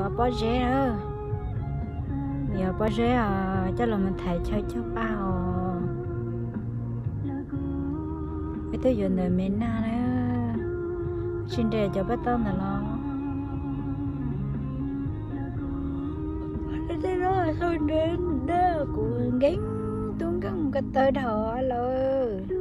Pob zeb na, yog pob zeb os, coj los mus thaiv chaw cog paj os. Peb twb yuav ntawm me nag na, tsis nres cov paj tauj ntawd los. Tej no sau nres, kuv nkeeb tub nkeeg ko taw dhau lawm.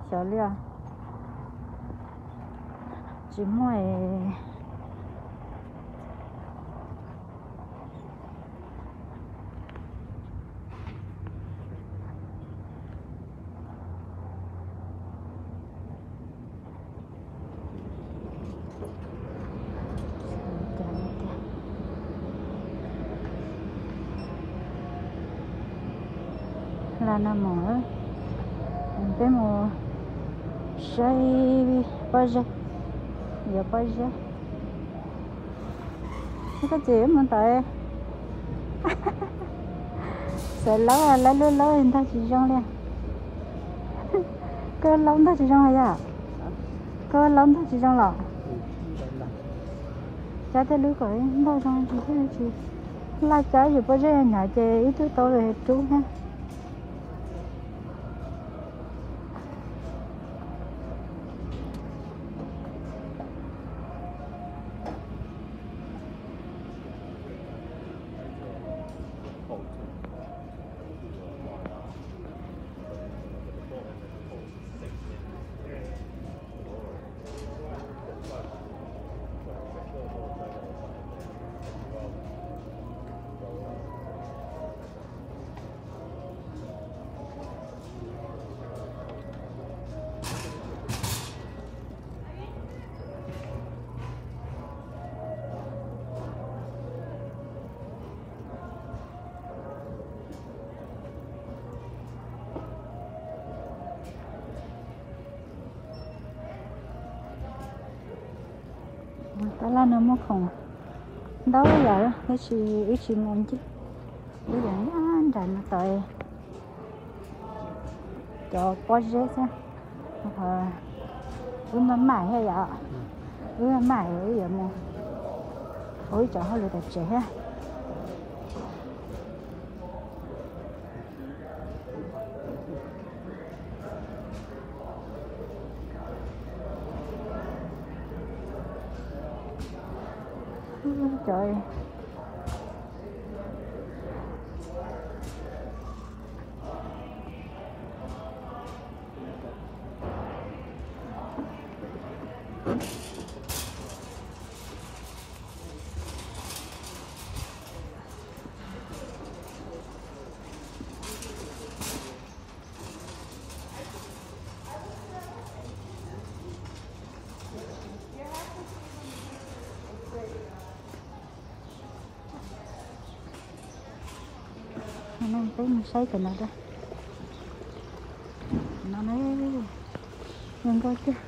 Xyov li os, tsis muaj. Hla no mus, peb mus saib pob zeb, yuav pob zeb. Koj txiv mus tod, xav laub laub lub laub ntog tsis zoo li. Koj laub ntog tsis zoo los yog? Koj laub ntog tsis zoo los? Cab tej lub kom ntog zoo tsis, laj cab yus pob zeb hnyav ces ib tug tau rub thiab. Tab laj no muaj khoom ntau yam tab sis wb tsis mus ncig, wb yuav nyob nram no tod. Cov pob zeb xwb, wb maj mam thiab yom, wb maj mam wb yuav mus ua ib cov hauj lwm tom tsev thiab. Cov Peb mus saib cov no, no na, zoo nkauj tiag.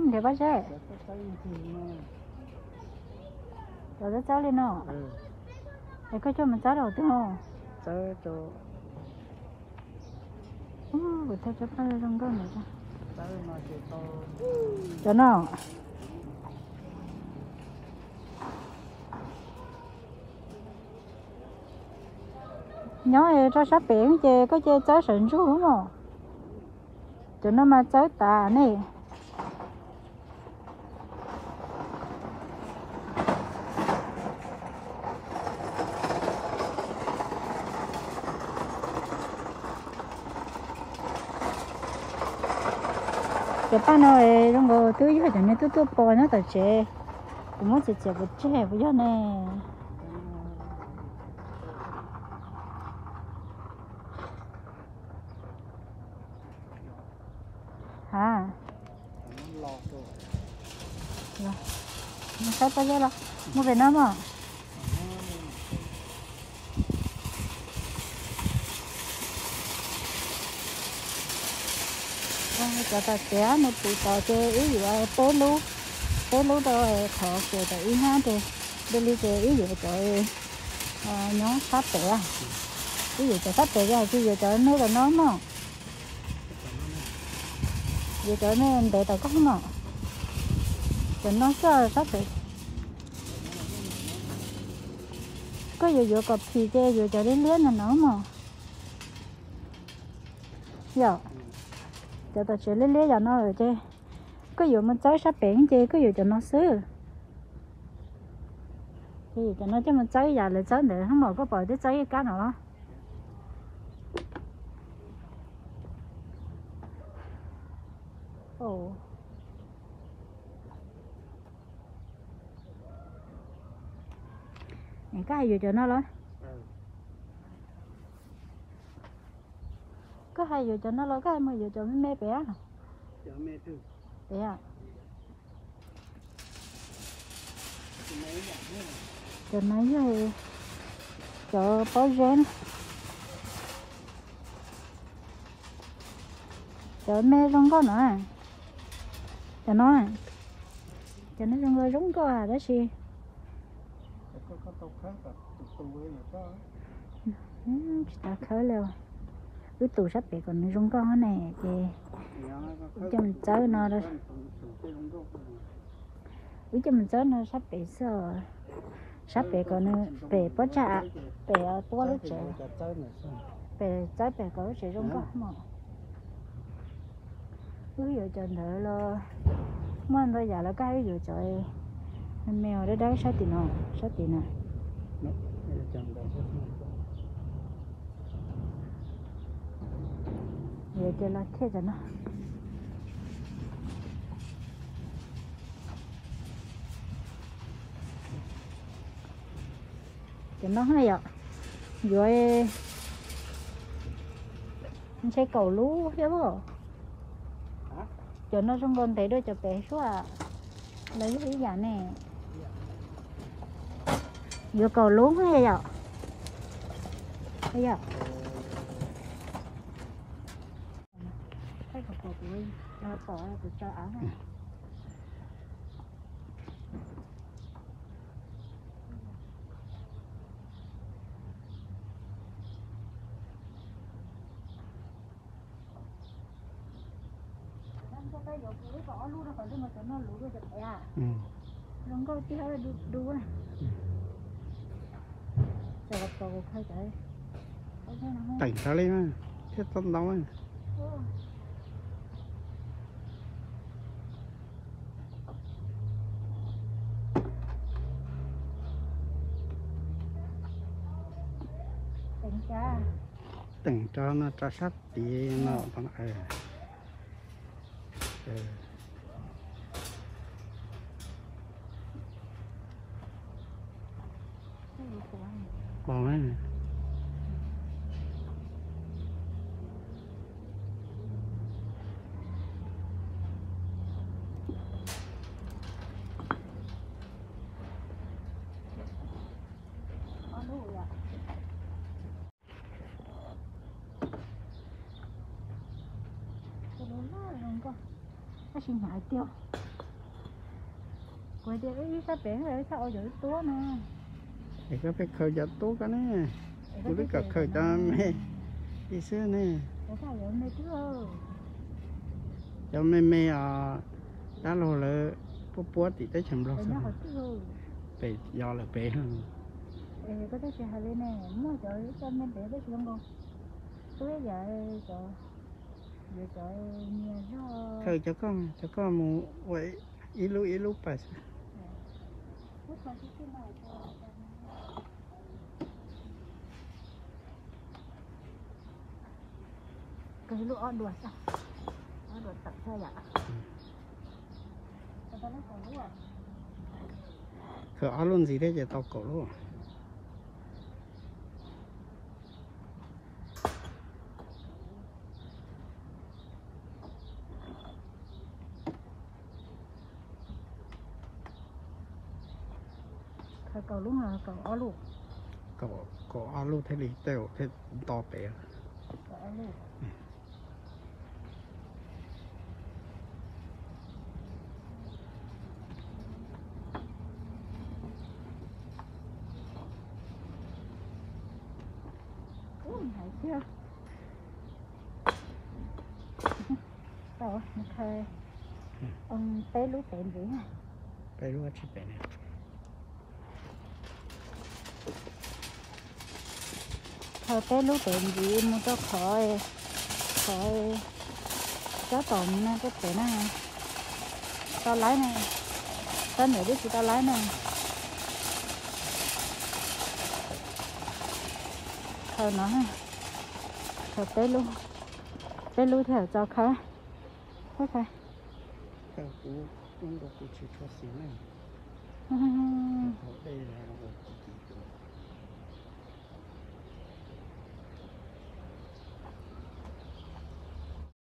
Nrhiav pob zeb. Cov txawb txawb li no. Es koj coj mus txawb rau twg no? Kuv thaij cov paj zoo nkauj ntawd. Cov no. Nyob rau sab pem ces koj cia txawb sawv ntsug mog. Cov no mas txawb tas ne. Cov paj no zoo nkaus twb yog cov niag tuaj tuaj pos nyob tom tsev, kuv muab txiav txiav pov tseg puas yog ne? Ha, saib pob zeb los muab pem no mog. Cov tom tsev no pus tod ces wb yuav peb lub, peb lub rau qhov ces tau ib hnab ces dua li ces wb yuav cov nyob sab pem, wb yuav cov sab pem ces hais tias yuav cov me tom no mog. Yuav cov me ntev tom koj mog. Cov no xwb sab pem. Koj yuav yuav kom phim ces yuav cov liab liab ntawm no mog. Yom, cov tom tsev liab liab yam no ces koj yuav mus txawb sab pem ces koj yuav cov no xwb. Ces yuav cov no coj mus txawb yam lawv txawb ntawd mog, koj pom twb txawb ib kab no los. Koj hais yuav cov no los? Koj hais yuav cov no los koj hais mus yuav cov me me pem? Pem. Cov no yog cov pob zeb, cov me zoo nkauj no. Cov no, cov no zoo nkauj, zoo nkauj tab sis tsis tau khawb li. Wb tus sab pem kom nws zoo nkauj ne ces wb coj mus txawb no, wb coj mus txawb no sab pem xwb. Sab pem kom nws pem pob tsag, pem puab lub tsev, pem txawb pem kom lub tsev zoo nkauj mog. Wb yuav cov ntawd los muaj ntau yam los koj yuav cov me me dawb dawb sab tim no, sab tim no. Yuav cov los thiaj cov no. Cov no yom, yuav ntshe kaum lub thiab os. Cov no zoo nkaus ntev dua cov pem suab, los yog ib yam ne. Yuav kaum lub yom. Teem tag li thiab txob ntau. Teem rau no rau sab tid no. Tab sis hnyav tiag. Kuv hais tias ib sab pem ib sab ua cov tuab no. Es koj pheej khaws cov tuab koj ne, kuv twb kom khaws cov me li xwb ne. Cov me me os, dab laug lawv puab puab tim teb chaws Nplog xwb. Pem yos lawm pem. Koj twb tsis hais li ne, muaj cov ib co me ntev tab sis zoo nkaus. Tub ib yam cov, yuav cov nyias zog. Khaws cov koj, cov koj mus ua ib lub ib lub pais xwb. Khaws lub ob dua xwb, ob dua tawm xwb yom. Khaws ob lub ntxiv thiab ces tau kaum lub. Khaws kaum lub los kaum ob lub? Kaum ob lub thiaj li tej thiaj nto pem. Kaum ob lub. Ub, hais thiab. Tau, khaws peb lub pem ntxiv. Peb lub tsis pem ne. Khaws peb lub pem ntxiv mus rau qhov, qhov sab tom no rau pem na. Tau laib na, sab ntawm twb tsis tau laib na. Khaws no, khaws peb lub, peb lub thiaj txaus khaws. Khaws, kuv tsis tshua xis ne. Dej ua